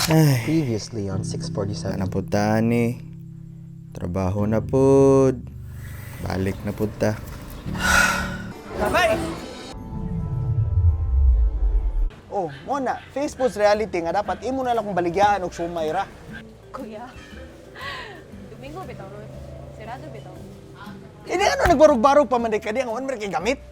Ay, Previously on 647. na pud ta ani. Trabaho na pud. Balik na pud ta. Oh, mo na, Facebook's reality nga dapat imo na lang kung baligyaan og sumay ra. Kuya, Domingo bitaw ron. Sarado bitaw. Hindi ano nagbarog-barog pa man di ka di ang uwan man kay gamit.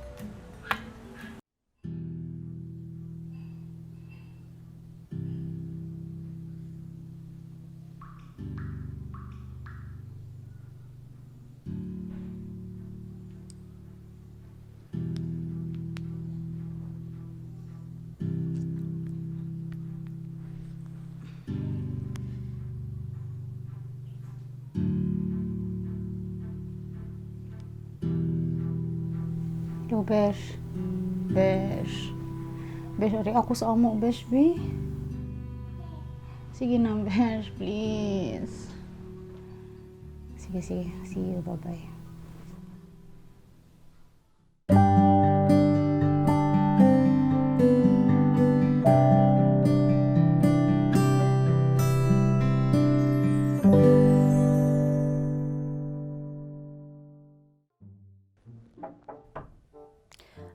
Yo, Besh. Besh. Besh, ari ako sa amo, Besh, be. Sige na, Besh, please. Sige, sige. See you. Bye-bye.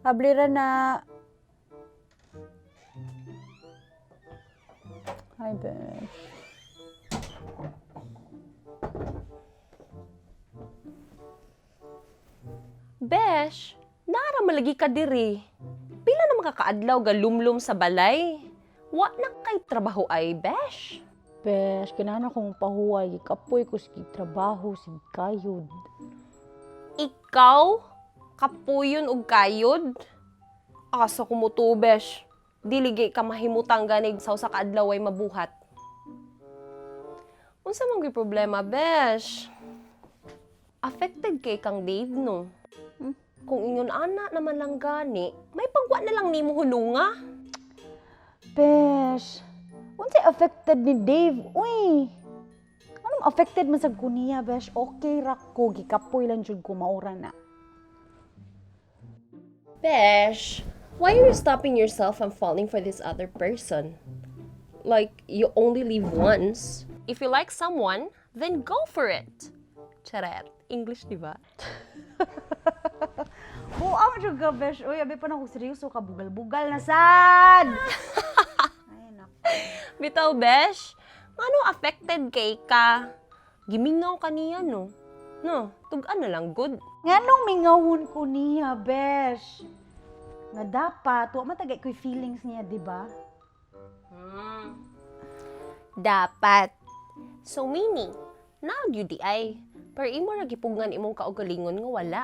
Ablira na. Hi, Besh. Besh, nara malagi ka diri. Pila na makakaadlaw ga lumlum sa balay? Wa na kay trabaho ay, Besh. Besh, kinahanglan akong pahuway. Kapoy ko sige trabaho, sige kayod. Ikaw, kapuyon og kayod. Asa ko mo to, Besh. Dili ka mahimutang ganig sa usa ka adlaw ay mabuhat. Unsa man gyud problema, Besh? Affected kay kang Dave, no? Kung ingon ana naman lang gani, may pagwa na lang nimo hulunga. Besh, unsay affected ni Dave? Uy, anong affected man sa ko niya, Besh? Okay ra ko, gikapoy lang jud ko maura na. Besh, why are you stopping yourself from falling for this other person? Like, you only live once. If you like someone, then go for it. Charet. English, di ba? Buang jud ka, Besh. Uy, abi pa na ko seryoso ka, bugal-bugal na sad. Ay, nako. Bitaw, Besh. Ano affected kay ka? Gimingaw ka niya, no? No, tugan na lang, good. Nganong mingawon ko niya, Besh? Nga dapat, wa man tagay ko'y feelings niya, di ba? Dapat. So, meaning, naag yun di ay. Pero imo ra gipugngan imong kaugalingon nga wala.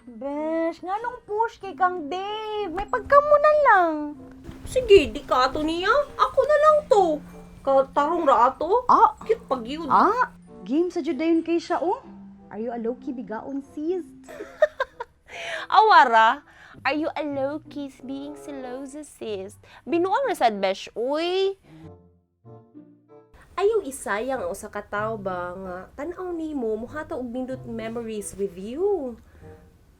Besh, nganong push kay kang Dave? May pagkamo na lang. Sige, di ka ato niya. Ako na lang to. Katarong ra ato. Ah, Cute pag yun. ah, game sa jud dayon kay siya, oh. Are you a low-key bigaon, sis? Awara, are you a low-key being selosa, sis? Binuang na sad, besh, uy. Ayaw isayang ang usa ka tawo ba nga tan-aw nimo muhata og nindot memories with you.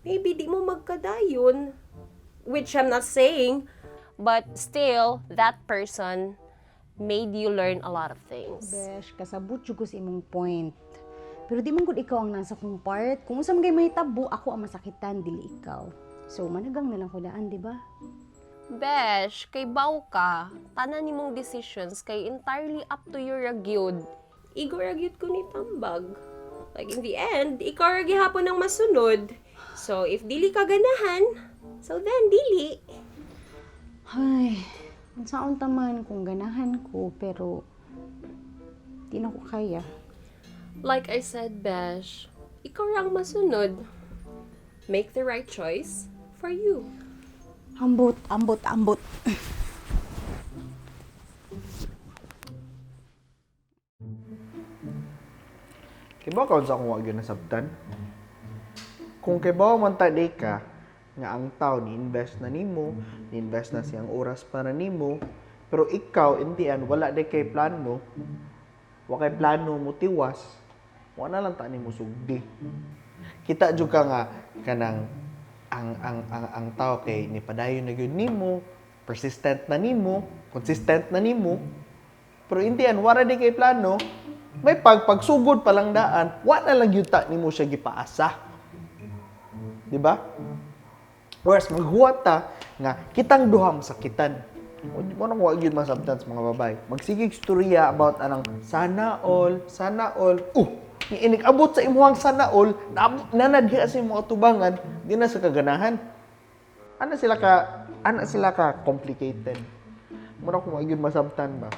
Maybe di mo magkadayon, which I'm not saying, but still that person made you learn a lot of things. Besh, kasabot jud ko sa imong point. Pero di man gud ikaw ang nasa kong part. Kung unsa man kay mahitabo, ako ang masakitan, dili ikaw. So, managang na lang ko daan, di ba? Besh, kay baw ka, tanan nimong decisions kay entirely up to your ragyod. Igo ragyod ko ni tambag. Like in the end, ikaw ra gihapon ang masunod. So if dili ka ganahan, so then dili. Ay, unsaon ta man kung ganahan ko, pero di na ko kaya. Like I said, Besh, ikaw ra ang masunod. Make the right choice for you. Ambot, ambot, ambot. Kibaw ka unsa akong wa gyud nasabtan? Kung kibaw man ta di ka nga ang tao ni invest na nimo, ni invest na siyang oras para nimo, pero ikaw in the end wala di kay plano, wa kay plano mo tiwas, wa na lang ta nimo sugdi. Kita jud ka nga kanang ang tao kay ni padayon na gyud nimo, persistent na nimo, consistent na nimo. Pero indian, wala di kay plano, may pagpagsugod pa lang daan, wa na lang yuta nimo siya gipaasa. Di ba? Whereas maghuwat ta nga kitang duha masakitan. Mo nang wa gyud masabtan sa mga babae. Magsigig storya about anang sana all, sana all. Inig abot sa imuhang sana all, nanadhi sa imong atubangan, di na sa kaganahan. Ana sila ka complicated. Mo na kung wa gyud masabtan ba.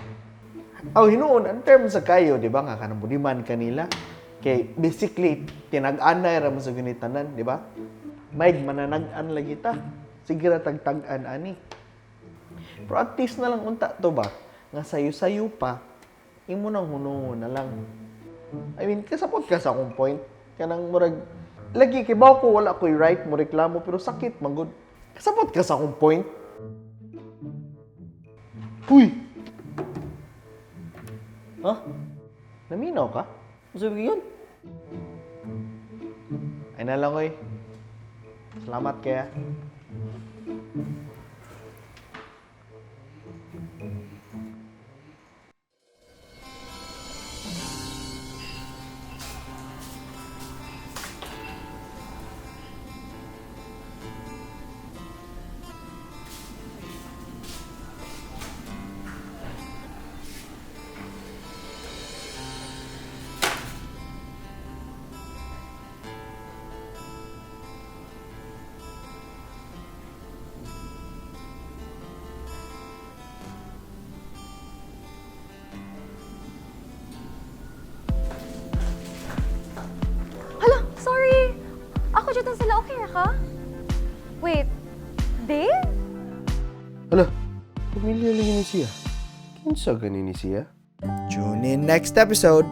Aw hinuon ang term sa kayo, di ba nga kanang budiman kanila. Kay basically tinag-anay ra man sa ginitanan, di ba? May mananag-an lagi ta. Sige ra tagtag-an ani. Pero at least na lang unta to ba nga sayo-sayo pa imo nang hunungon na lang. I mean, kasapot ka sa akong point. Kanang murag lagi kay bawo ko wala ko'y right mo reklamo pero sakit man gud. Kasapot ka sa akong point. Huy! Ha? Naminaw ka? Sabi yun? Ay na lang, oy. Salamat kaya. Hala, sorry! Ako dyan sila, okay ra ka? Wait, Dave? Hala, pamilya lagi ni siya. Kinsa gani ni siya? Tune in next episode.